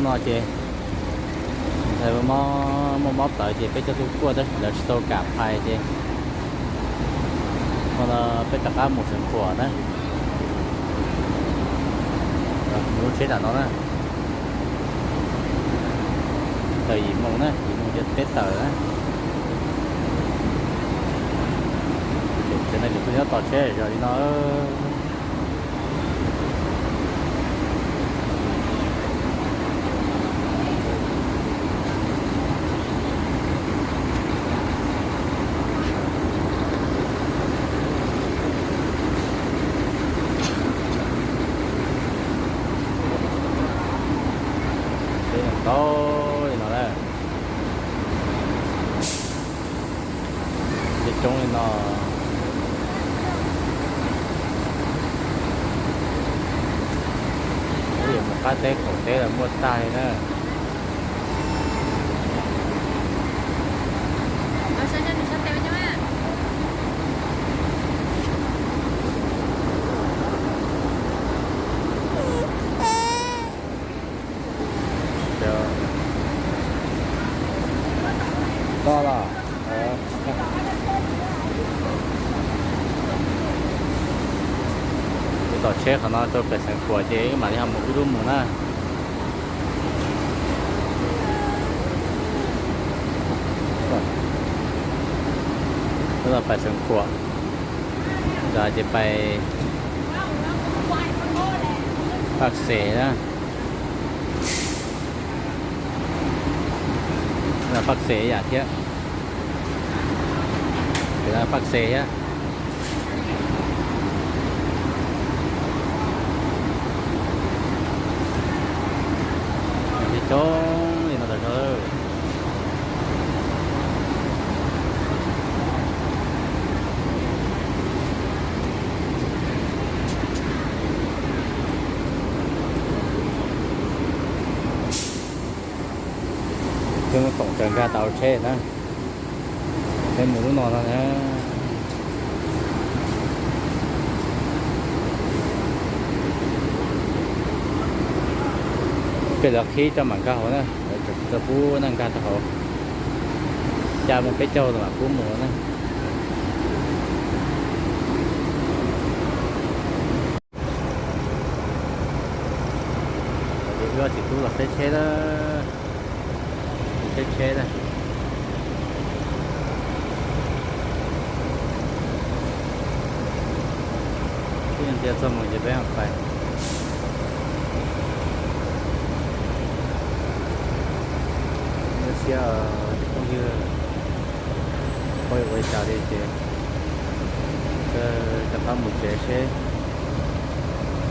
No ces ntawd muaj mob plawv ces peb coj tuaj kuaj tab sis lawv tsis tau kam phais ces hmo no peb rov qab mus Xeev Khuam na. Mus lub tsheb nram no na, tawm yim moos na, yim moos ces peb tawm na. Ces nej kuj nyob tos tsheb zom li no. Tau li no na. Coob coob li no. Ub, yuav mus qab teb qaum teb los muaj tag li na. Toj los. Wb tos tsheb qhov no rau pem Xeev Khuam ces wb mam li ho mus wb lub mus na. Wb los pais Xeev Khuam, ntawd ces pais Paj Xes na. Paj Xes yam thiab. Paj Xes thiab. Coob li no tas zog. Coj lub khoom raws nkag tau tsheb na. Peb mus lub no no na. Peb lawv qhib rau mam nkag hauv na, lawv tseem tsis tau pub nej nkag rau hauv. Xya mus peb caug los mam pub mus na. Ces wb ob txiv tub los saib tsheb na, saib tsheb na. Twb tias txog moos ces peb pais. Lub siab phooj ywg, phooj ywg ua li cas li ces rov qab mus tsev seb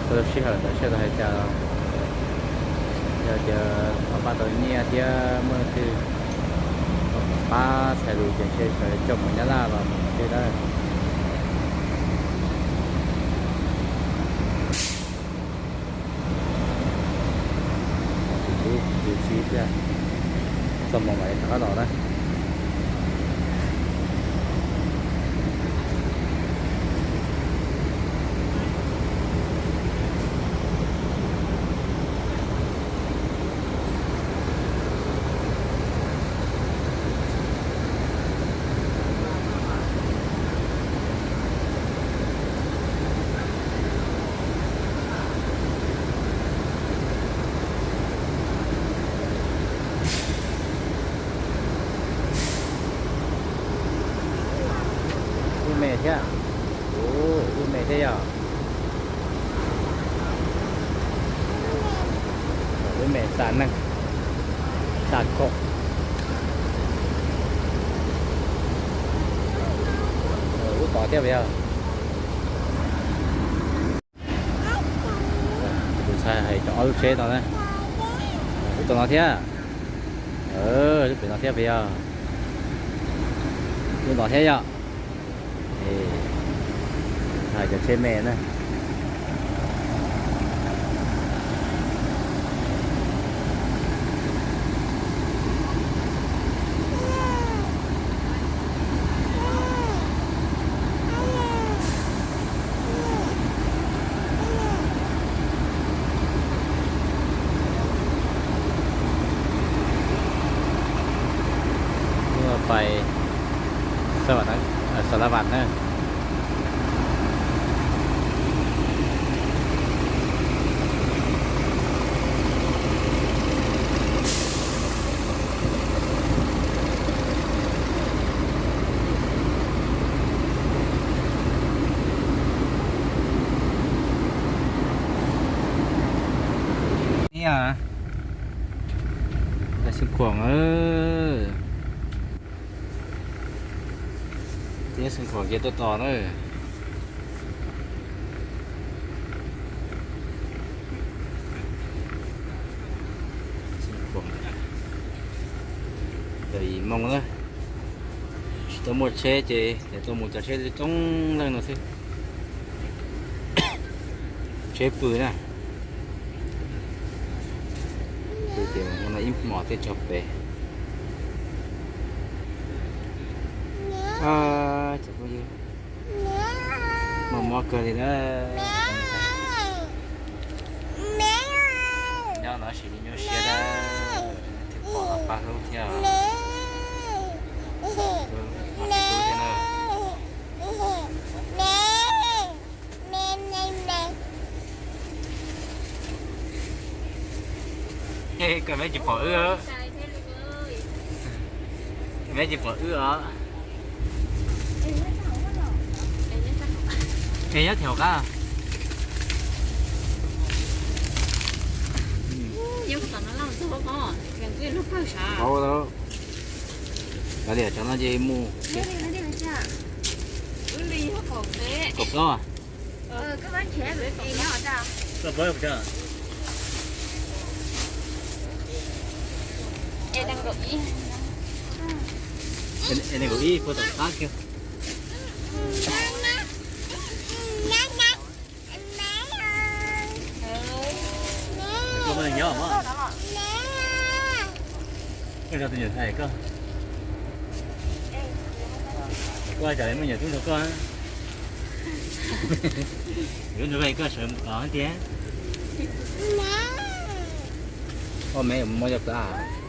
puas tau sij hawm ntawd seb tau hais cas. Yog tias ho pab tau nyiaj thiab muaj leej twg ho pab txhais lus ces ntshe sawv coj mus Nyab Laj los mus twg na. Tus tub tus txiv thiab, txog moos mam li rov qab los na. Lub me thiab. Ub, lub me thiab yog. Lub me xa neeg, xa kaum. Lub tod thiab puas yog? Tus ntxhais hais cov ob lub tsheb no na. Lub tod no thiab. Lub pem no thiab puas yog? Lub no thiab yog. Hais cov tsheb me na. Pais Xas Las Vas na. Ib yam, Xeev Khuam, Xeev Khuam ces tuaj tos na. Xeev Khuam, yim moo na, tsis tau muaj tsheb ces tau mus cov tsheb coob leej no xwb. Tsheb pw na, pw ces mus no ib hmos thiaj tso pem. Cov phooj ywg, mob mob kawg li na. Nyob no sim li nyuaj siab na, thiaj pom pab hlub thiab. Pab hlub thiab na. Koj meb tsis pom wb, meb tsis pom wb os. Es nyob tim hauv qab. Kav liam, cov no ces mus. Kaum plaub. Es nees nkaum ib puag tom qab kiag. Koj muaj neeg nyob mog. Koj yog tus nyuam ntxhais koj. Koj cas muaj nyuam tub nrog koj. Yuav nrog koj sawv mus tod tiag. Koj meb yuav muab coj pab.